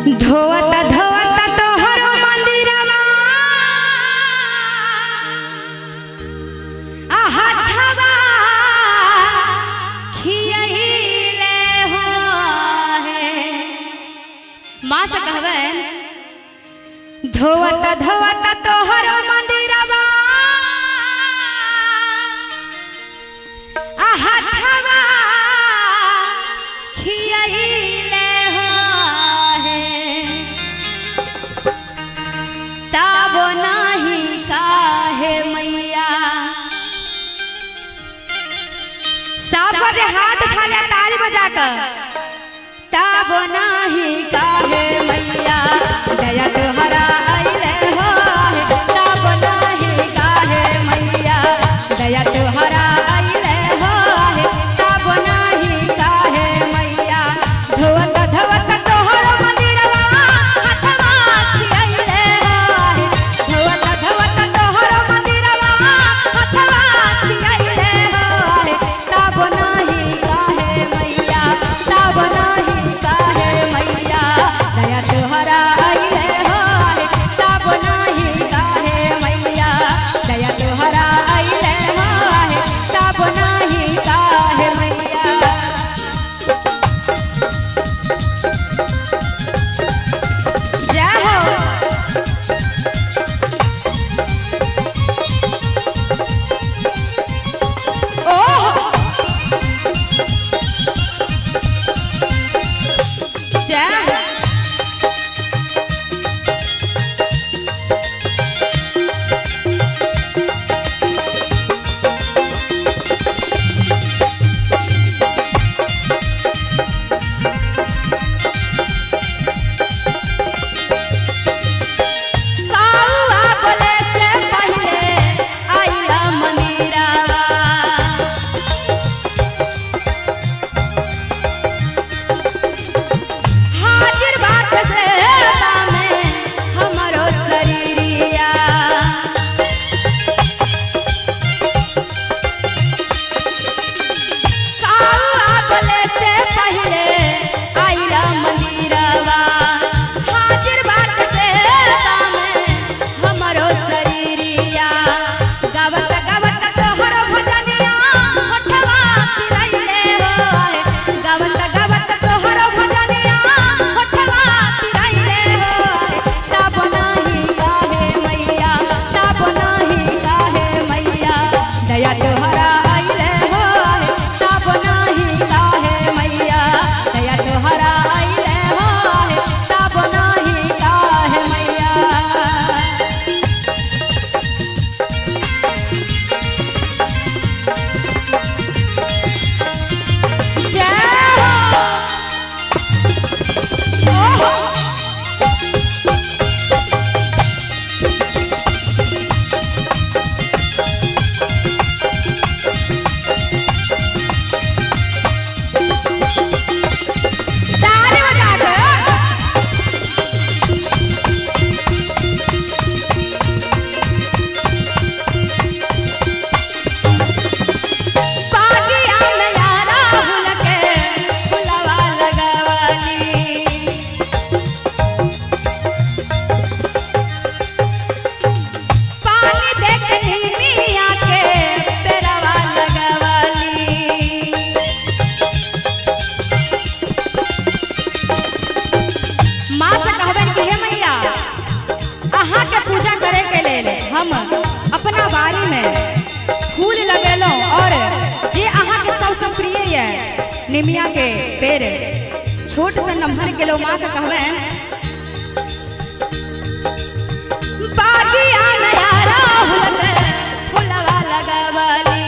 धोवत धोवत तोहरो मंदिरवा आ हथवा खियैले हो हे। माँ से कहबे धोवत धोवत तोहरो मंदिरवा आ हथवा खियैले हो हे। तब नाही काहे मैया सब गोटे हाथ उठा लिया ताली बजा कर। तब नाही काहे मैया दया तोहरा अइले हो हे। तब नाही काहे मैया दया तोहरा अइले हो हे। तब नाही काहे मैया धोवत धोवत तोहर मंदिरवा हथवा खियैले हो हे। धोवत धोवत तोहर मंदिरवा हथवा खियैले हो हे। तब नाही काहे मैया, तब नाही काहे मैया दया तोहरा अइले हो हे। तब नाही काहे मैया दया तोहरा अइले हो हे। तब नाही काहे मैया। जय हो। ओह जय हो। काउआ बोले से पहिले आइला मंदिरवा। हाजिर बाट सेवा में हमरो शरीरिया। काउआ बोले से पहिले आइला मंदिरवा। हाजिर बाट सेवा में हमरो शरीरिया। गावत गावत तोहर भजनिया होठवा पिरैले हो हे। गावत गावत तोहर भजनिया होठवा पिरैले हो हे। तब नाही काहे मैया, तब नाही काहे मैया दया तोहरा अइले हो हे। तब नाही काहे मैया दया तोहरा अइले हो हे। तब नाही काहे मैया। जय हो। ओहो। ताली बजा के। बागिया में यारा हुल के फुलवा लगवली। पानी देखनी मिया के पेरवा लगवली। माँ से कहबनि कि हे मैया, अहाँ के पूजा करे के लेल हम अपना बाड़ी में फूल लगेलहुँ और जे अहाँ के सबसे प्रिय ये निमिया के पेड़ छोट से नम्हर गेलो। माँ के कहबनि बागिया में यारा हुलक फुलवा लगवली।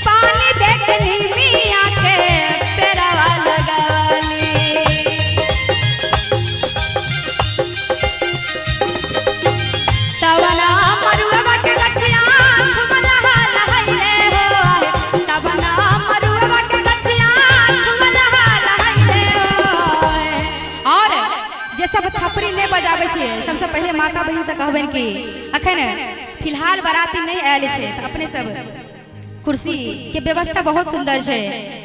पानी देखनी मिया के पेरवा लगवली। तवना मरुआ के गछिया घुमलहा लहैले हो हे। तवना मरुआ के गछिया घुमलहा लहैले हो हे। और जे सब थपड़ी नहि बजाबै छै, सबसे पहिले माता बहिन से कहबनि कि अखन फिलहाल बाराती नहि आयल छै, अपने सब कुर्सी के व्यवस्था बहुत सुंदर छै,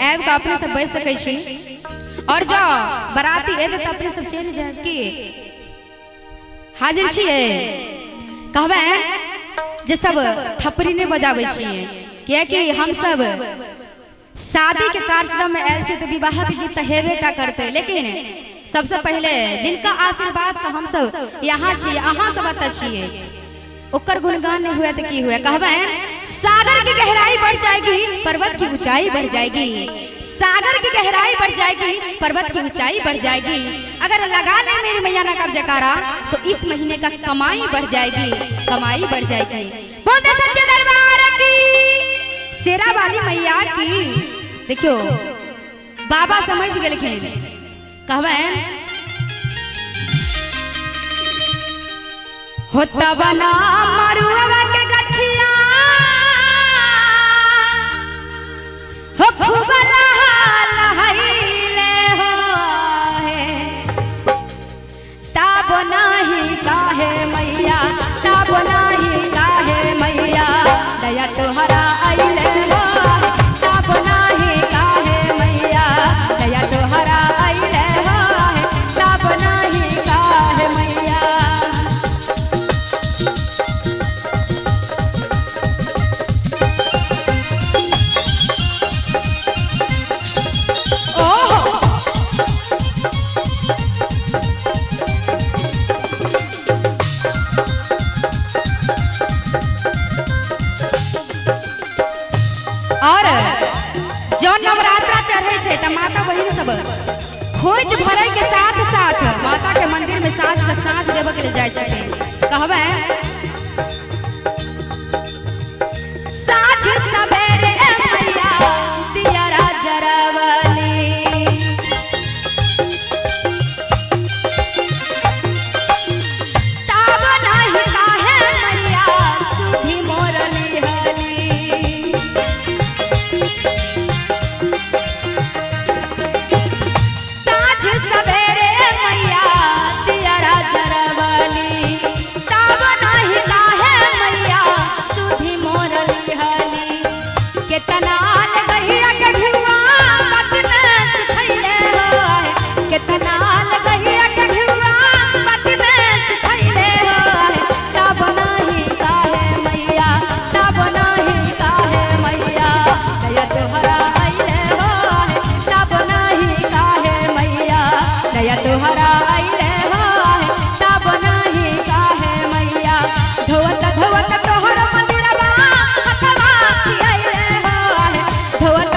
आबि कऽ अपने सब बैस सकै छी। और जो बराती एतै तऽ अपने सब चलि जायब। की हाजिर छियै? कहबै जे सब थपड़ी नहि बजाबै छियै, कियाकि हमसब शादी के कार्यक्रम में आयल छी तऽ विवाह के गीत तऽ हेबे टा करतै। लेकिन सबसे पहले जिनका आशीर्वाद से हमसब यहाँ छी, अहाँ सब एतऽ छियै, ओकर गुणगान नहीं हुआ तो की हुआ? कहबै सागर की गहराई बढ़ जाएगी, पर्वत की ऊंचाई बढ़ जाएगी। सागर की गहराई बढ़ जाएगी, पर्वत की ऊंचाई बढ़ जाएगी। अगर लगा ले मेरी मैया ना का जयकारा तो इस महीने का कमाई बढ़ जाएगी, कमाई बढ़ जाएगी। बोलते सच्चे दरबार की, शेरा वाली मैया की। देखियो बाबा समझ गेलखिन। कहबै होता बना मरुआ के गछिया हो खूब लहलहैले हो हे, ताब नाही काहे मैया, ताब नाही काहे मैया, दया तोहरा अइले हो, ताब नाही काहे मैया, दया तोहरा अइले हो, ताब नाही काहे मैया। ओहो और जो नवरात्रा चढ़े छै त माता बहिन सब खोज भरे के साथ साथ माता के मंदिर में साँझ के साँझ देवे के लिए जाय छथिन। कहबै साँझ सवेरे मैया दियरा जरवली, ताब नाही काहे मैया सुधी मोरली हली। साँझ सवेरे मैया दियरा जरवली, ताब नाही काहे मैया सुधी मोरली हली। केतना लगैया के घुआ मत में सुखैले हो, केतना लगैया के घुआ मत में सुखैले हो, ताब नाही काहे मैया, ताब नाही काहे मैया, दया तोहरा अइले हो, ताब नाही काहे मैया, दया तोहरा अइले हो, ताब नाही काहे मैया। धोवत धोवत तोहर मंदिरवा हथवा खियाइले हो, धोवत